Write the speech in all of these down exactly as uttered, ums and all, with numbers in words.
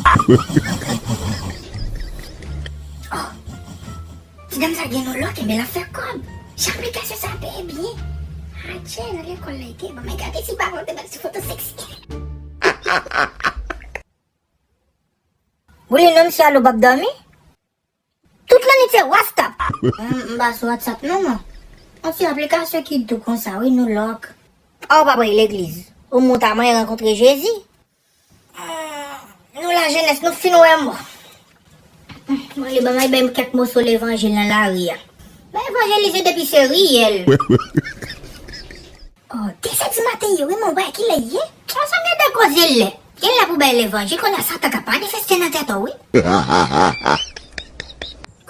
Oh, ti dam sa gen yon lòk, enben l ap fè kòb. Jan aplikasyon sa peye byen. Adje, nan lekòl la, li te bon. Men gade si paran w te met sou foto seksi. Boulin, non, misye alo p ap dòmi. Tout lannuit se WhatsApp. M, m pa sou WhatsApp non, mwen. Yon ti aplikasyon ki dou konsa, wi, nou lòk. A, ou pa prale legliz. Ou monte a mwen rankontre Jezi. Nou lajenès, nou fin wè mò. Mwen li ban m bay kèk moso levanjil nan lari a. M evanjelize depi se riyèl. Oh, de sè di maten ye, wi, men w pa wè kilè l ye? Sa, sa gen de koze lè. Gen lè pou bay levanjil, kounye a Satan ka manifeste nan tèt ou, wi.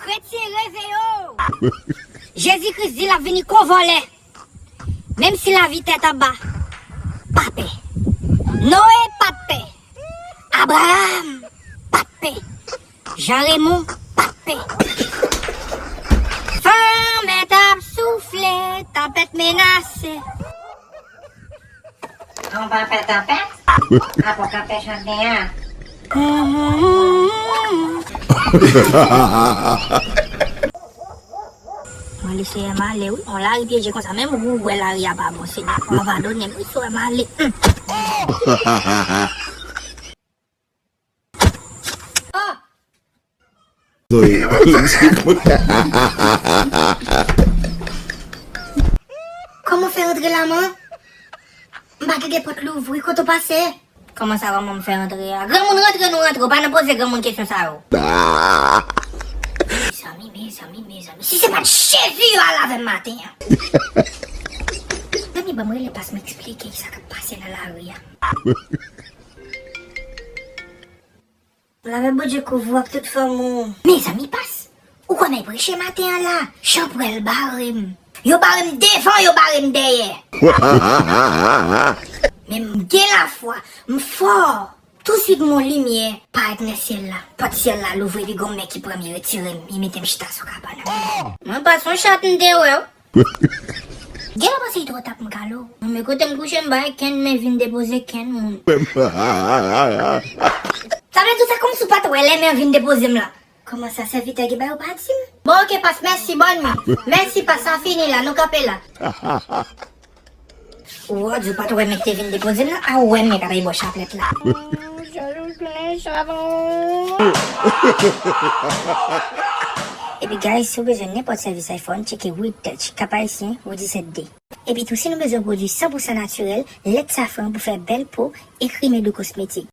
Kretyen, reveye w! Jezi Kris di l ap vini kon vòlè. Menm si lavi tèt anba, pa pè. Noye pa t pè. Abraram pa t pè. Jan Remon pa t pè. Van mèt ap soufle, tanpèt menase. An pa pè tanpèt? Apre kanpe chante a. Mwen li se male, wi. On lari pyeje konsa, menm ou wè lari a pa bon, Senyè. Ou padone m, wi, se male. Oh! Zoe. Kòman w fè rantre la, man? M pa tande pòt louvri, kote w pase? Kòman sa, kòman m fè rantre a? Granmoun rantre, nou rantre, w pa nan poze granmoun kesyon sa yo. Mezanmi, mezanmi, mezanmi, si se pa t Jezi yo al avè m maten an. Zanmi, ban m rele Pas m eksplike sa k ap pase nan lari a. Lavè Bondye kouvri w ak tout fanmi w. Mezanmi, Pas, ou konnen preche maten an la, chanpwèl bare m. Yo bare m devan, yo bare m dèyè. Men m gen lafwa, m fò. Touswit m wè yon limyè parèt nan syèl la. Pòt syèl la louvri, epi gon men ki pran m, li retire m, li mete m chita sou kabann nan. Mwen pa se yon chat m te wè w. Gen lè w panse li twò ta pou m kale w. Non, men kote m kouche, m pa gen kenn men vin depoze kenn moun. Sa vle di w fè kòmsi w pa t wè lè men an vin depoze m la. Kòman sa, sèvitè ki ba yo pa di m? Bon, oke, Pas, mèsi, bòn nwi. Mèsi, Pas, sa fini la, nou kanpe la. Ou di w pa t wè men ki te vin depoze m nan, a ou wè men k ap bò chaplèt la. Epi, guys, si w bezwen nenpòt sèvis iPhone, tcheke Weed Touch, Cap Haïtien, Rue disèt D. Epi tou, si nou bezwen pwodui san pou san natirèl, lèt safran pou fè bèl po, ekri Medou Cosmétique.